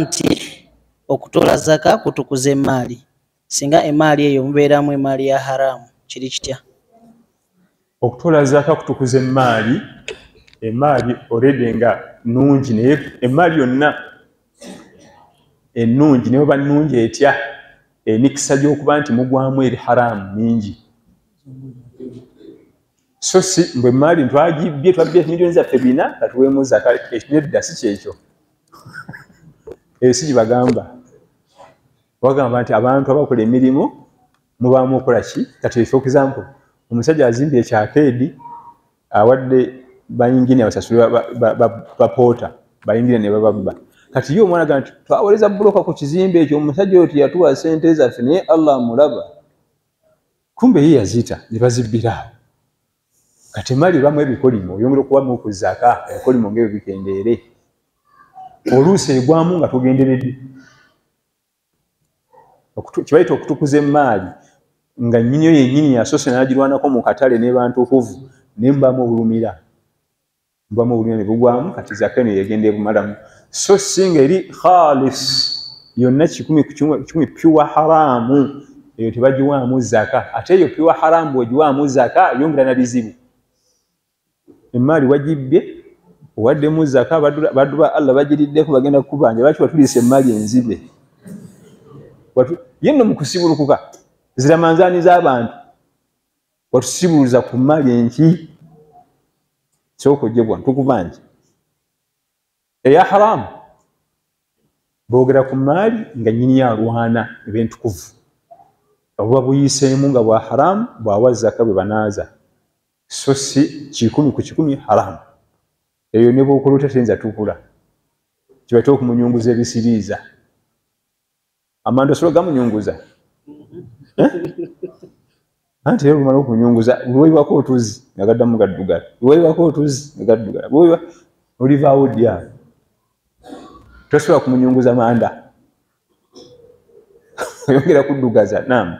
Nti okutoola zaka kutukuza emaali, singa emaali eyo mubeeramu emaali ya haramu kiri kitya? Okutoola zaka kutukuza emaali. Emaali already nga nungi, naye emaali yonna ennungi naye oba nnungi etya, emikisa gy'okuba nti mugwamu eri haramu mingi. So si mbwe emaali ntwagibye, twabbye miliyoni zaffe 4 katuweemu zaka, nedda si kyekyo. Eyo si gyebagamba. Bagamba nti abantu abakola emirimu mubaamu okola ki? Kati for example, omusajja azimbye ekyakeedi, awadde bayingini abasasule bapoota, bayingini ne bababba. Kati ye omwana agamba nti twawereza buloka ku kizimbe ekyo, omusajja oyo teyatuwa ssente zaffe, naye Allah amulaba. Kumbe ye yazita ne bazibbira awo. Kati emaali ebamu ebikolimo, oyongera okubamu ku zaka, ebikolimo ng'ebyo bikendeere. Oluusi egwamu nga togenderedde. Kibayita okutukuza emaali nga nnyiniyo yennyini yasoose n'agirwanako mu katale n'ebantukuvu, naye mubaamu obulumira. Mubaamu obulumira ne bugwamu, kati zaka eno yegenda ebumalamu. So si nga eri khalis yonna 100% pure haramu, eyo tebagiwaamu zaka. Ate eyo pure haramu bw'ogiwaamu zaka yongera na bizibu. Emaali wagibbye, owaddemu zaka, baddu ba Allah bagiriddeko, bagenda kukubanja. Lwaki watuliisa emaali enzibe? Ye nno mu kusibulukuka ziramanzaani z'abantu watusibuluza ku mmaali enki? Sooka ojje bwano tukubanja eya haramu. Boogera ku mmaali nga nnyini alwana ebentukuvu, obuba buyiseemu nga bwa haramu, bwawa zaka bwe banaaza. So si 100% haramu. Eyo ne bw'okola otya teyinza tukula. Kibaite okumunyunguza ebisiriiza. Amanda osobola gamunyunguza? Anti era olumala okunyunguza, lweyiwako otuzzi nga gaddamu gaddugala, lweyiwako otuzzi nga gaddugala, olivaawo ddi awo? Tosobola kumunyunguza manda, oyongera kuddugaza. Naam.